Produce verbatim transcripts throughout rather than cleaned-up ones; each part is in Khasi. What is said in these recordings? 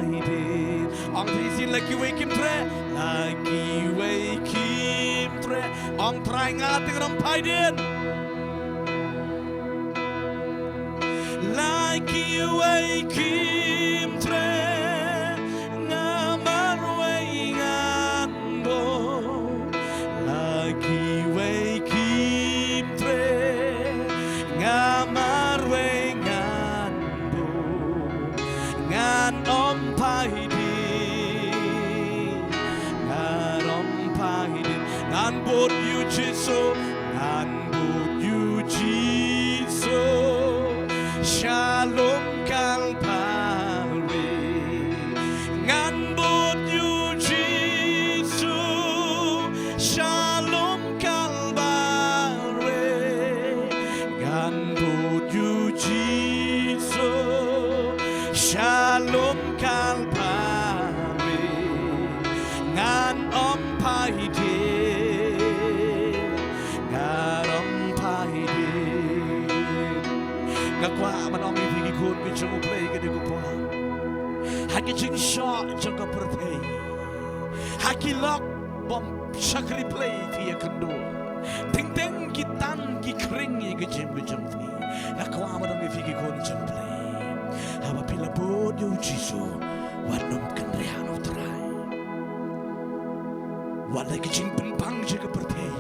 Ong Trai shisien, la kiwei kim treh, la kiwei kim treh. Ong Trai nga te nga nym phai dien. La kiwei kim treh, nga marwei ngan bud. La kiwei kim treh, nga marwei ngan bud. Ngan ym phai dien, ngan ym phai dien. Ngan bud ïa u Jisu, ngan bud ïa u Jisu sha lum Kalbari. Ngan bud ïa u Jisu sha lum Kalbari. Ngan bud ïa u Jisu sha lum Kalbari. Ngan ym phai dien, ngan ym phai dien. Nga kwah ban ong ïa phi ki khun ki jong U Blei kane ka por, ha ki jingshoh jong ka pyrthei, ha ki lok bym shakri Blei phi ïakynduh. Teng teng ki tan ki khring ïa ka jingim ka jong phi. Nga kwah ban ong ïa phi ki khun jong U Blei, haba phi la bud ïa u Jisu, wat nym kynriah na U Trai. Wat la ki jingpynbang jong ka pyrthei,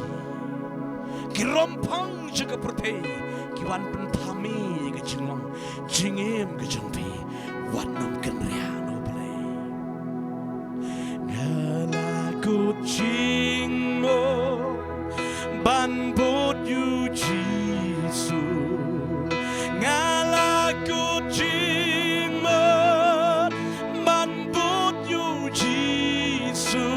ki romphang jong ka pyrthei ki wan pynthame ïa ka jinglong jingim ka jong phi, wat nym kynriah na U Blei. Nga la kut jingmut ban bud ïa u Jisu. Nga la kut jingmut ban bud ïa u Jisu.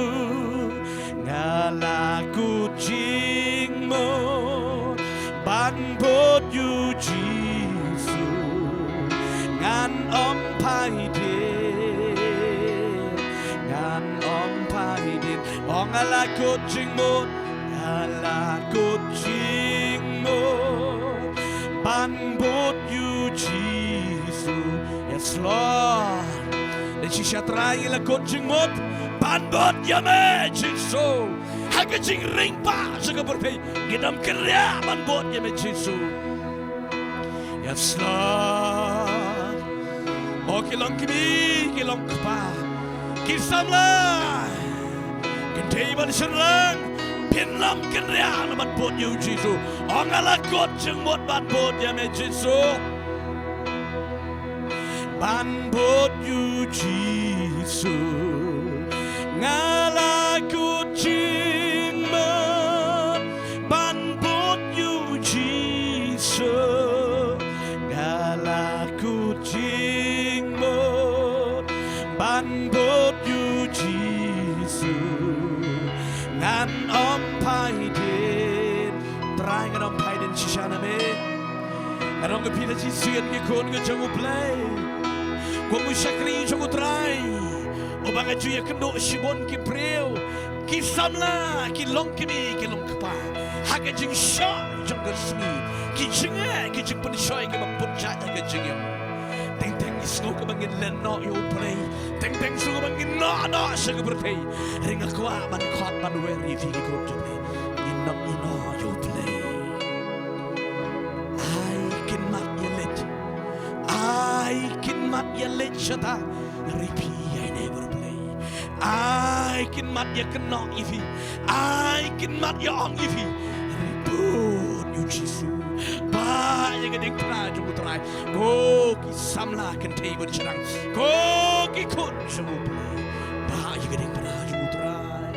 Nga la kut jingmut ban bud ïa u Jisu. Ngan ym phai dien, ngan ym phai dien. Ong nga la kut jingmut, nga la kut jingmut ban bud ïa u Jisu. Yes Lord. Leit shisha Trai, ngi la kut jingmut ban bud ïa me Jisu. Ha ka jingring ba jong ka pyrthei, ngin ym kynriah ban bud ïa me Jisu. Yes Lord. O ki longkmie, ki longkpa, ki samla, kynthei bad shynrang, phin ym kynriah ban bud ïa u Jisu. Ong nga la kut jingmut ban bud ïa me Jisu. Ban bud ïa u Jisu. Nga la kut jingmut ban bud ïa u Jisu. Nga la kut jingmut ban bud ïa u Jisu. Ngan ym phai dien. Trai, ngan ym phai dien shisha na me. Nga ong ïa phi, la shisien ki khun ki jong U Blei, kum u shakri jong U Trai, uba nga ju ïakynduh shibun ki briew, ki samla, ki longkmie, ki longkpa, ha ka jingshoh jong ka sngi, ki jingeh, ki jingpynshoi kiba pynjah ha ka jingim. Teng teng ngi sngew kaba ngin len noh ïa U Blei. Teng teng sngew kaba ngin noh noh sha ka pyrthei. Hynrei nga kwah ban khot ban wer ïa phi ki khun jong U Blei. Ngin ym ïehnoh ïa U Blei. Ai kin mat ïaleit, ai kin mat ïaleit shata, hynrei phi ïaineh bad U Blei. Ai kin mat ïakynnoh ïa phi, ai kin mat ïa-ong ïa phi, hynrei bud ïa u Jisu. Bah ïa ka diengphna jong U Trai. Ko ki samla kynthei bad shynrang, ko ki khun jong U Blei, bah ïa ka diengphna jong U Trai.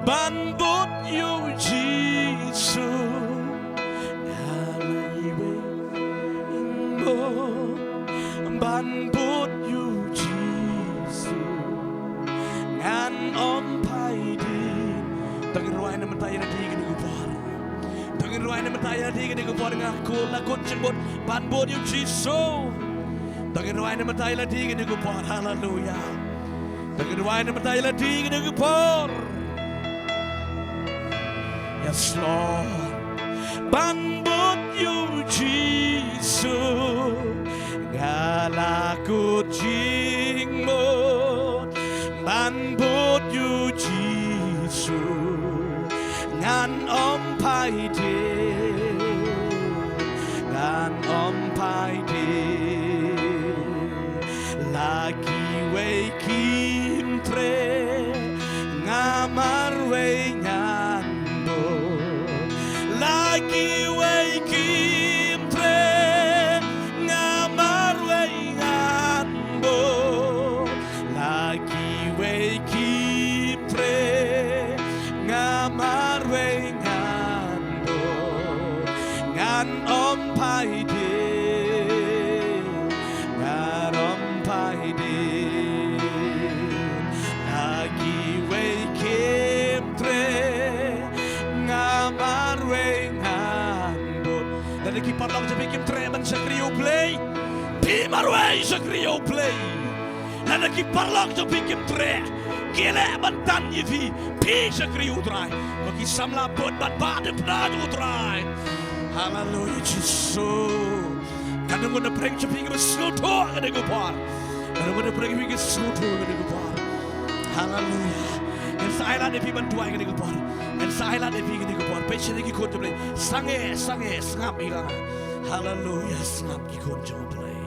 Ban bud ïa u Jisu. Nga la iwei bud ban bud ïa u Jisu. Ngan ym phai dien. To ngin rwai na mynta ïa lade kane ka por. To ngin rwai na mynta ïa lade kane ka por. Nga kut, la kut jingmut ban bud ïa u Jisu. To ngin rwai na mynta ïa lade kane ka por. Haleluya. To ngin rwai na mynta ïa lade kane ka por. Yes Lord. Ban bud ïa u Jisu. Nga la phai dien. La kiwei kim treh, nga marwei ngan bud. La kiwei kim treh, nga marwei ngan bud. La kiwei kim treh, nga marwei ngan bud. Ngan ym phai dien, ngan ym phai dien. La kiwei kim treh, nga marwei ngan bud. Lada ki paralok jong phi kim treh ban shakri ïa U Blei, phi marwei shakri ïa U Blei. Lada ki paralok jong phi kim treh, ki leh ban tan ïa phi, phi shakri ïa U Trai. Ko ki samla, bud bad bah dei pynban ïa U Trai. Haleluia Jisu. Katno ngut na pdeng jong phi kiba sngewthuh kane ka por? Katno ngut na pdeng jong phi ki sngewthuh kane ka por? Haleluia. Ngan sa ai lad ïa phi ban duwai kane ka por. Ngan sa ai lad ïa phi kane ka por. Peit shane ki khun jong U Blei. Sangeh, sangeh, sngap ïa nga. Haleluia, sngap ki khun jong U Blei.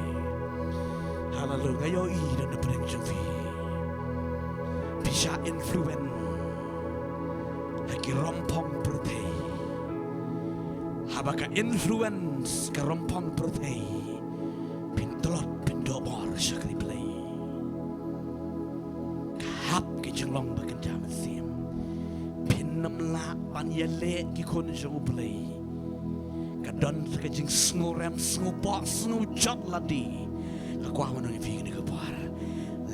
Haleluia. Nga ïohi don na pdeng jong phi, phi shah influence ha ki romphong pyrthei. Haba ka influence ka romphong pyrthei, phin tlot, phin duh bor shakri Blei. Ka hap ka jinglong ba kynja mynsiem. Phin ym lah ban ïaleh ki khun jong U Blei. Ka don ka jingsngewrem, sngewbha, sngewjot lade. Nga kwah ban ong ïa phi kane ka por,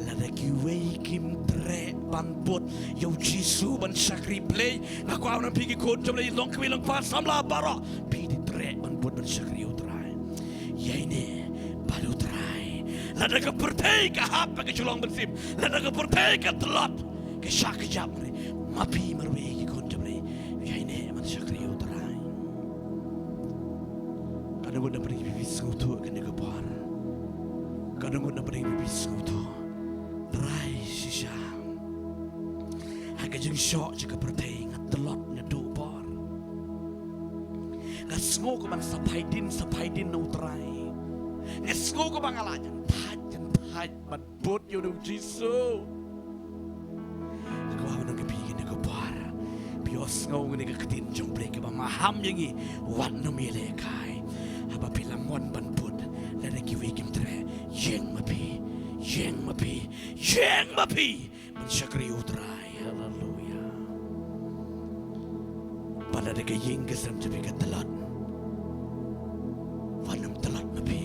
lada kiwei kim treh ban bud ïa U Jisu, ban shakri Blei, nga kwah ban ong ïa phi ki khun jong U Blei, long kmie long kpa, samla baroh, phi dei treh ban bud ban shakri ïa U Trai. Ïaineh bad U Trai. Lada ka pyrthei ka hap ha ka jinglong mynsiem, lada ka pyrthei ka tlot, ka shah ka jam, ma phi marwei ki khun jong U Blei, ïaineh ban shakri ïa U Trai. Katno ngut na pdeng jong phi sngewthuh kane ka por? Katno ngut na pdeng jong phi sngewthuh? Trai shisha. Ha ka jingshoh jong ka pyrthei nga tlot, nga duh bor. Nga sngew ka ban sa phai dien, sa phai dien na U Trai. Nga sngew ka ba nga lah jan thait, jan thait ban bud ïa U Jisu. Nga kwah ban ong ïa phi kane ka por, phi ïohsngew ïa kane ka ktien jong U Blei kaba maham ïa ngi, wat nym ïalehkai. Haba phi la mon ban bud, lada kiwei kim treh, ïeng ma phi, ïeng ma phi, ïeng ma phi ban shakri U Trai. Haleluia. Bad lada ka ïing ka sem jong phi ka tlot, wat nym tlot ma phi.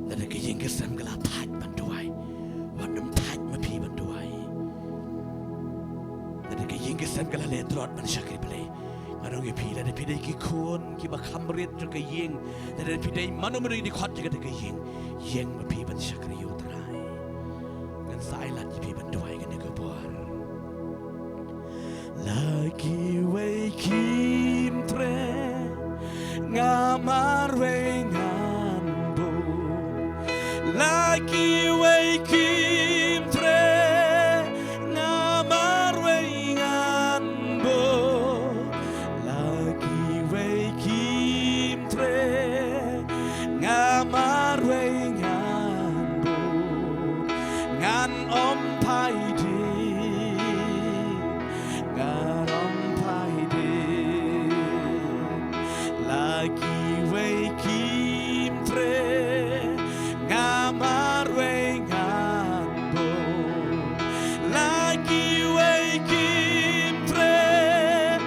Lada ka ïing ka sem ka la thait ban duwai, wat nym thait ma phi ban duwai. Lada ka ïing ka sem ka la leh tlot ban shakri Blei, nga ong ïa phi, lada phi dei ki khun kiba kham rit jong ka ïing, lada phi dei mano mano ki dkhot jong kata ka ïing, ïeng ma phi ban shakri ïa U Trai. Ngan sa ai lad ïa phi ban duwai kane ka por. La kiwei kim treh, nga marwei ngan bud. La kiwei kim treh, nga marwei ngan bud. La kiwei kim treh, nga marwei ngan bud. Ngan ym phai dien, ngan ym phai dien. La kiwei kim treh, nga marwei ngan bud. La kiwei kim treh,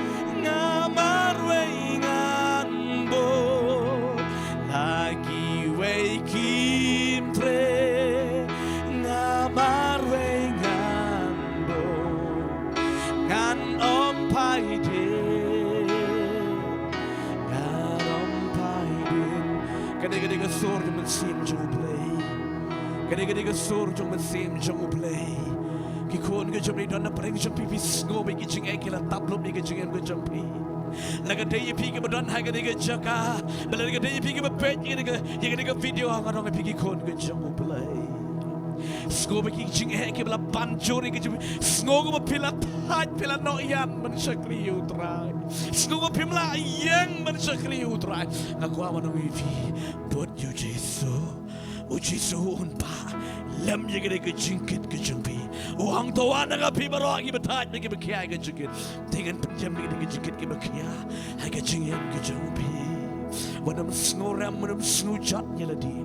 nga marwei ngan bud. La kiwei kim treh, nga marwei ngan bud. Ngan ym phai dien, ngan ym phai dien. Kane ka dei ka sur jong mynsiem jong U Blei. Kane ka dei ka sur jong mynsiem jong U Blei. Ki khun ki jong U Blei, don na pdeng jong phi, phi sngew ba ki jingeh ki la tap lup ïa ka jingim ka jong phi. Lada ka dei ïa phi kiba don ha kane ka jaka, ba lada ka dei ïa phi kiba peit ïa kane ka, ïa kane ka video, nga ong ïa phi ki khun ki jong U Blei, sngew ba ki jingeh kiba la pan juri ka jingphi. Sngew kumba phi la thait, phi la noh ïan ban shakri ïa u Trai. Sngew kumba phim lah ïeng ban shakri ïa u Trai. Nga kwah ban ong ïa phi, bud ïa u Jisu. U Jisu un pynlem ïa kane ka jingkit ka jong phi. U ong to wan na nga phi baroh kiba thait bad kiba khia ïa ka jingkit. Te ngan pynjem ïa kane ka jingkit kaba khia ha ka jingim ka jong phi. Wat nym sngewrem, wat nym sngewjot ïa lade.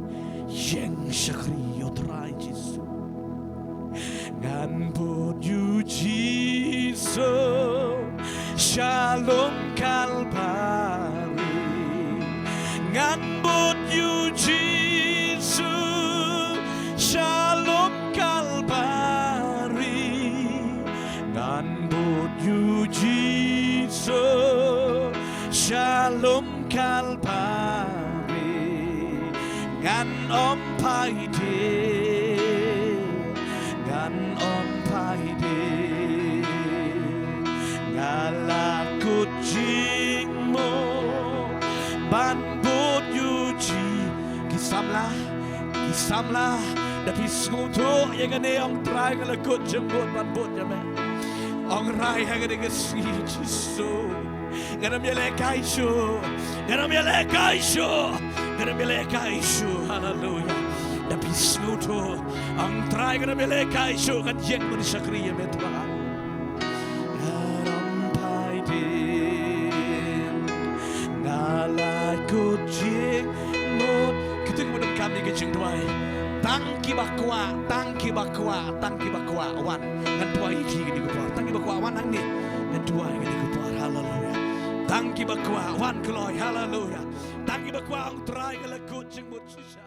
Ïeng shakri ïa u Trai Jisu. Ngan bud ïa u Jisu sha lum Kalbari. Ngan bud ïa u Jisu sha lum Kalbari. Ngan bud ïa u Jisu sha lum Kalbari. Ngan ym phai dien, ngan ym phai dien. Nga la kut jingmut ban bud ïa u Ji-, ki samla, ki samla, da phi sngewthuh ïa kane, ong Trai nga la kut jingmut ban bud ïa me. Ong Trai ha kane ka sngi Jisu. Ngan ym ïalehkai shuh. Ngan ym ïalehkai shuh. Ngan ym ïalehkai shuh. Haleluya. Da phi sngewthuh. Ong Trai ngan ym ïalehkai shuh. Ngan ïeng ban shakri ïa me Trai. Ngan ym phai dien. Nga la kut jingmut. Kito kiba donkam ïa ka jingduwai. Tang kiba kwah, tang kiba kwah, tang kiba kwah. Wan. Ngan duwai ïa ki kane ka por. Tang kiba kwah wan hangne. Ngan duwai ïa kane ka por. Haleluya. Tang kiba kwah wan kloi. Haleluya. Tang kiba kwah ong Trai nga la kut jingmut shisha.